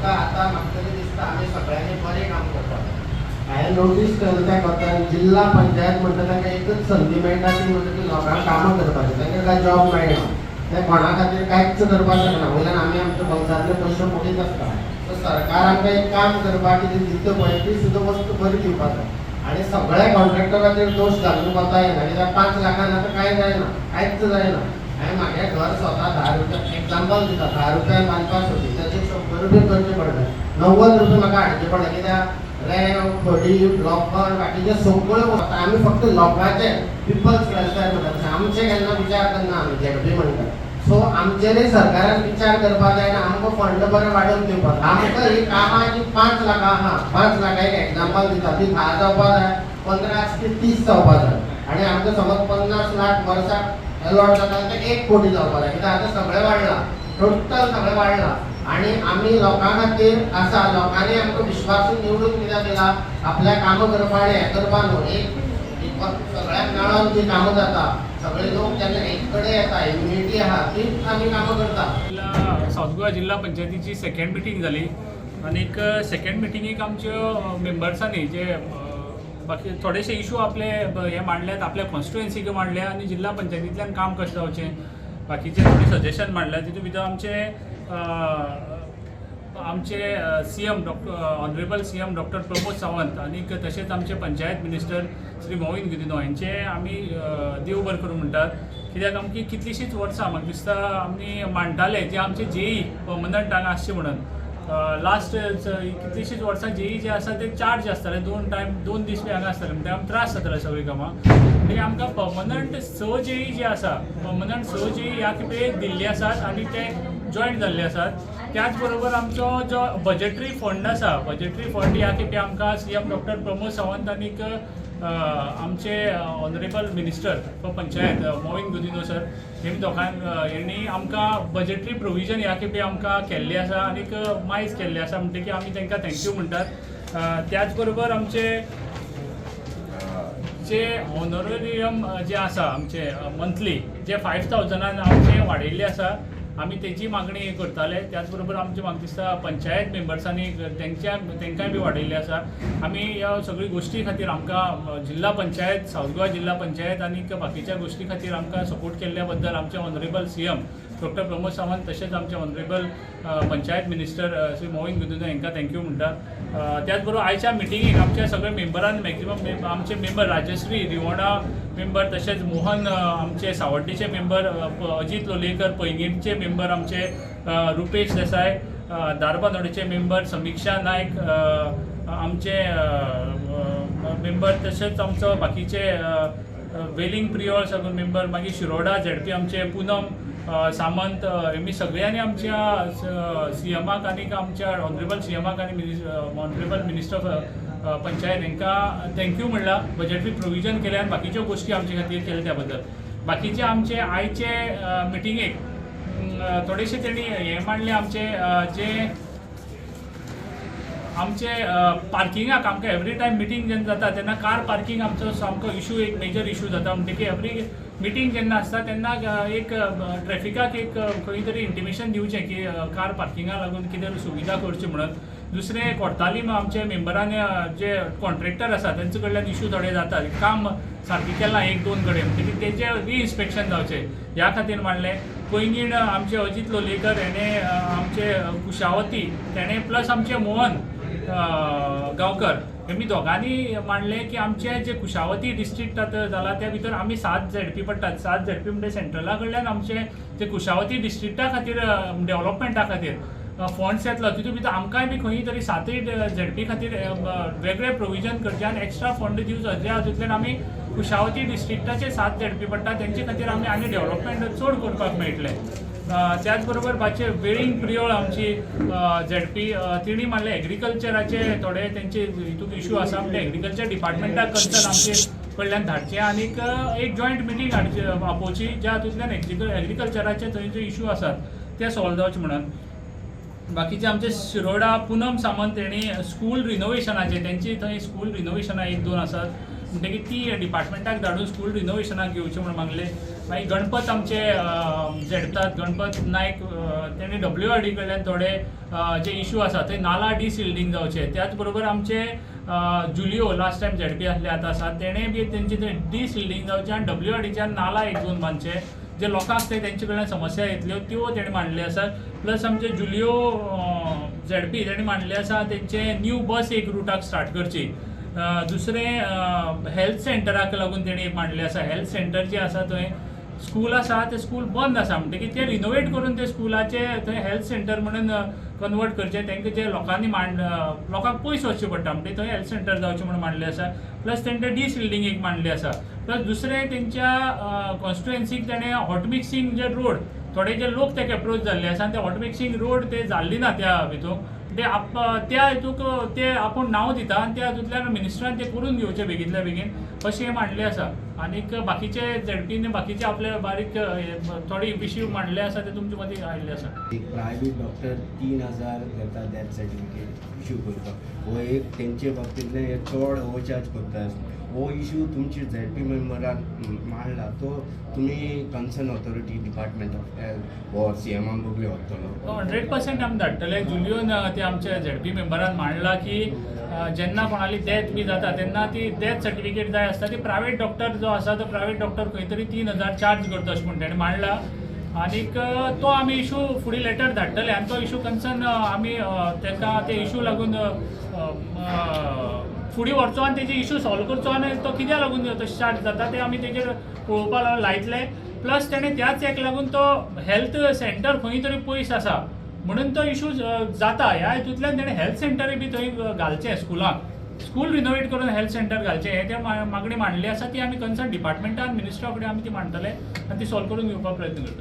आतां म्हाका तरी दिसता आमी सगळ्यांनी बरें काम करपाक जाय. हांवें नोटीस केलें त्या कोतान जिल्हा पंचायत म्हणटा तांकां एकच संदी मेळटा, ती म्हणटा ती लोकांक कामां करपाची. तांकां कांय जॉब मेळना, ते कोणा खातीर कांयच करपाक शकना. वयल्यान आमी आमच्या बोल्सांतले पयशे मोडीत आसता. सो सरकार आमकां एक काम करपाक कितें दिता पळय, ती सुद्दां वस्तू बरी दिवपाक जाय. आनी सगळ्या कॉन्ट्रॅक्टराचेर दोश घालून कोता येना, कित्याक 5 लाखान आतां कांय जायना, कांयच जायना. हांवें म्हागे घर स्वता 10 रुपया, एग्जाम्पल दिता, 10 रुपयान बांदपाक सोदी, ताचेर 100 रुपया करचे पडले, 90 रुपया म्हाका हाडचे पडले, कित्याक रेंव, खडी, लोखण, बाकीचे सगळ्यो वस्तू. आमी फक्त लोकांचे, पिपल्स वेलफेअर म्हणटात, आमचे केन्ना विचार करना आमी झेडपी म्हणटात. सो आमचेरय सरकारान विचार करपाक जाय आनी आमकां फंड बरें वाडोवन दिवपाक जाय. आमकां ही कामां जी 5 लाखां आहा, 5 लाखां एक एग्जाम्पल दिता, ती 10 जावपाक जाय, 15 ती 30 जावपाक जाय. आनी आमकां समज 50 लाख वर्साक एलॉट जाता, ते 1 कोटी जावपाक जाय, कित्याक आतां सगळें वाडलां, टोटल सगळें वाडलां. आनी आमी लोकां खातीर आसा. लोकांनी आमकां विश्वासून निवडून कित्याक दिला? आपल्या कामां करपा आनी हें करपा न्हू. एक एक सगळ्यांक मेळोन जी कामां जाता, सगळे लोक जेन्ना एक कडेन येता, युनिटी आहा, तीच आमी कामां करता. जिल्हा सावथ गोवा जिल्हा पंचायतीची सेकंड मिटींग जाली आनीक सेकंड मिटिंगेक आमच्यो मेंबर्सांनी जे बाकी थोडेशे इशू आपले हे मांडल्यात, आपल्या कॉन्स्टिट्युएन्सीक मांडल्या आनी जिल्हा पंचायतींतल्यान काम कशें जावचें, बाकीचे थोडे सजेशन मांडल्या. तितून भितर आमचे CM doctor, honourable CM doctor Pramod Sawant आनीक तशेंच आमचे पंचायत मिनिस्टर श्री मोविन गुदिन्हो हेंचे आमी देव बरें करूं म्हणटात, कित्याक आमची कितलींशींच वर्सां, म्हाका दिसता, आमी मांडटाले जे आमचे जेई पर्मनंट हांगा आसचे म्हणून. लास्ट कितलींशींच वर्सां जेई जे आसा ते चार्ज आसताले, दोन टायम, 2 दीस बी हांगा आसताले, म्हणटा आमकां त्रास जाताले सगळीं कामां. म्हणजे आमकां पर्मनंट स जेई जे आसा, पर्मनंट स जेई ह्या खेपे दिल्ले आसात आनी ते जॉयन जाल्ले आसात. त्याच बरोबर आमचो जो बजेटरी फंड आसा, बजेटरी फंड ह्या खेपे आमकां सीएम डॉक्टर प्रमोद सावंत आनीक आमचे honourable minister for panchayat Mauvin Godinho sir, हेमी दोगांक हेणी आमकां बजेटरी प्रोविजन ह्या खेपे आमकां केल्लें आसा आनीक मायज केल्लें आसा, म्हणटकीर आमी तांकां thank you म्हणटात. त्याच बरोबर आमचे जे ऑनोरेरियम जे आसा, आमचे मंथली जे 5,000न आमचे वाडयल्ले आसा, आमी तेजी मागणी करताले. त्याच बरोबर आमचे, म्हाका दिसता, पंचायत मेंबर्सांनी तेंच्या तेंकांय बी वाडयल्ले आसा. आमी ह्या सगळी गोश्टी खातीर आमकां जिल्हा पंचायत, सावथ गोवा जिल्हा पंचायत आनीक बाकीच्या गोश्टी खातीर आमकां सपोर्ट केल्ल्या बद्दल आमचे honourable CM doctor Pramod Sawant तशेंच आमचे ऑनरेबल पंचायत मिनिस्टर श्री मोविन गुदिन्हो हांकां thank you म्हणटा. त्याच बरोबर आयच्या मिटिंगेक आमच्या सगळ्या मेंबरान, मॅक्झिमम आमचे मेंबर राजश्री रिवोणा मेंबर, तशेंच मोहन आमचे सावड्डेचे मेंबर, अजित लोलयेकर, पैंगीणचे मेंबर आमचे रुपेश देसाय, धारबांदोडेचे मेंबर समिक्षा नायक, आमचे मेंबर, तशेंच आमचो बाकीचे वेलिंग प्रियोळ सगळे मेंबर, मागीर शिरोडा झेडपी आमचे पुनम सामंत, हेमी सगळ्यांनी आमच्या सीएमाक आनीक आमच्या ऑनरेबल सीएमाक आनी ऑनरेबल मिनिस्टर ऑफ पंचायत हांकां thank you म्हणलां, बजेटरी प्रोविजन केलें आनी बाकीच्यो गोश्टी आमचे खातीर केल्या त्या बद्दल. बाकीचे आमचे आयचे मिटिंगेक थोडेशे तेणी हें मांडलें, आमचे जे आमचे पार्किंगाक आमकां एवरी टायम मिटींग जेन्ना जाता तेन्ना कार पार्किंग आमचो सामको इशू, एक मेजर इशू जाता. म्हणटकीर एवरी मिटींग जेन्ना आसता तेन्ना एक ट्रॅफिकाक एक खंय तरी इंटिमेशन दिवचें की कार पार्किंगा लागून कितें सुविधा करची म्हणून. दुसरें, कोर्तालीम आमचे मेंबरान जे कॉन्ट्रॅक्टर आसा तेंचे कडल्यान इशू थोडे जातात, काम सारकें केलां एक दोन कडेन, म्हणटकीर तेजें रिइन्स्पेक्शन जावचें ह्या खातीर मांडलें. पैंगीण आमचे अजित लोलयेकर हेणे आमचे कुशावती तेणे प्लस आमचे मोहन गांवकर हेमी दोगांनी मांडलें की आमचे जे कुशावती डिस्ट्रिक्ट आतां जाला त्या भितर आमी सात झेडपी पडटात. सात झेडपी म्हणजे सेंट्रला कडल्यान आमचे जे कुशावती डिस्ट्रिक्टा खातीर डेव्हलपमेंटा खातीर फंड्स येतलो, तितून भितर आमकांय बी खंय तरी सातय झेडपी खातीर वेगळे प्रोविजन करचें आनी एक्स्ट्रा फंड दिवचो, ज्या हातूंतल्यान आमी कुशावती डिस्ट्रिक्टाचे सात झेडपी पडटा तेंचे खातीर आमी आनी डेव्हलपमेंट चड करपाक मेळटलें. त्याच बरोबर बाचे वेळींग प्रियोळ आमची झेडपी, तिणी मांडले एग्रीकल्चराचे थोडे तेंचे हितून इशू आसा, म्हणजे एग्रीकल्चर डिपार्टमेंटाक कन्सर्न आमचे कडल्यान धाडचें आनीक एक जॉयंट मिटींग हाडची, आपोवची, ज्या हातूंतल्यान एग्रीकल्चराचे थंय जे इशू आसात ते सॉल्व जावचे म्हणून. बाकीचे आमचे शिरोडा पुनम सामंत हेणी स्कूल रिनोवेशनाचे, तेंची थंय स्कूल रिनोवेशनां एक दोन आसात, म्हणटकीर ती डिपार्टमेंटाक धाडून स्कूल रिनोवेशनाक घेवचें म्हूण मागलें. मागीर गणपत आमचे झेडतात गणपत नायक, तेणे WRD कडल्यान थोडे जे इशू आसा ते नाला डिसिल्डींग जावचे. त्याच बरोबर आमचे जुलियो लास्ट टायम झेडपी आसले, आतां आसा, तेणे बी तेंचे ते डिसिल्डींग जावचे आनी WRDच्यान नाला एक दोन बांदचे, जे लोकांक ते तेंचे कडल्यान समस्या येतल्यो त्यो तेणें मांडले आसात. प्लस आमचे जुलियो झेडपी तेणें मांडले आसा तेंचे न्यू बस एक रुटाक स्टार्ट करची. दुसरें हेल्थ सेंटराक लागून तेणें एक मांडलें आसा. हेल्थ सेंटर जे आसा थंय स्कूल आसा, तें स्कूल बंद आसा, म्हणटकीर तें रिनोवेट करून ते स्कुलाचे थंय हेल्थ सेंटर म्हणून कन्वर्ट करचें. तांकां जे लोकांनी मांड लोकांक पयस वचचें पडटा, म्हणटकीर थंय हेल्थ सेंटर जावचें म्हणून मांडलें आसा. प्लस तेंचे डिसिल्डींग एक मांडलें आसा. प्लस दुसरें तेंच्या कॉन्स्टिट्युएन्सीक तेणें हॉट मिक्सिंग जे रोड थोडे जे लोक तेका एप्रोच जाल्ले आसा आनी ते हॉट मिक्सिंग रोड ते जाल्ली ना त्या हितून, ते त्या हितूक ते आपूण नांव दिता आनी त्या हितूंतल्यान मिनिस्टरान ते करून घेवचे बेगींतल्या बेगीन अशें हें मांडलें आसा. आनीक बाकीचे झेडपीन बाकीचे आपले बारीक थोडे इश्यू मांडले आसा ते तुमचे मदीं आयिल्ले आसा. एक प्रायवेट डॉक्टर 3000 घेता डेथ सर्टिफिकेट इशू करपाक, हो एक तेंचे बाबतींतल्यान हे चड ओवरचार्ज करता. हो इशू तुमचे झेडपी मेंबरान मांडला, तो तुमी concern authority department of health हो सीएमान बगले व्हरतलो. 100% आमी धाडटले. जुलियोन ते आमच्या झेडपी मेंबरान मांडला की जेन्ना कोणाली डेथ बी जाता तेन्ना ती डेथ सर्टिफिकेट जाय आसता, ती प्रायवेट डॉक्टर जो आसा तो प्रायवेट डॉक्टर खंय तरी 3000 चार्ज करता अशें म्हूण तेणें मांडला. आनीक तो आमी इशू फुडें लेटर धाडटले आनी तो इशू कन्सर्न आमी ताका ते इशू लागून फुडें व्हरचो आनी तेजे इशू सॉल्व करचो आनी तो कित्याक लागून तशें चार्ज जाता ते आमी तेजेर पळोवपाक लायतले. प्लस तेणें त्याच हेका लागून तो हेल्थ सेंटर खंय तरी पयस आसा म्हणून तो इशू जाता. ह्या हितूंतल्यान तेणें हेल्थ सेंटरूय बी थंय घालचें, स्कुलाक स्कूल रिनोवेट करून हेल्थ सेंटर घालचें, हें ते मागणी मांडली आसा. ती आमी कन्सर्न डिपार्टमेंटान मिनिस्टरा कडेन आमी ती मांडटले आनी ती सॉल्व करून घेवपाक प्रयत्न करतले.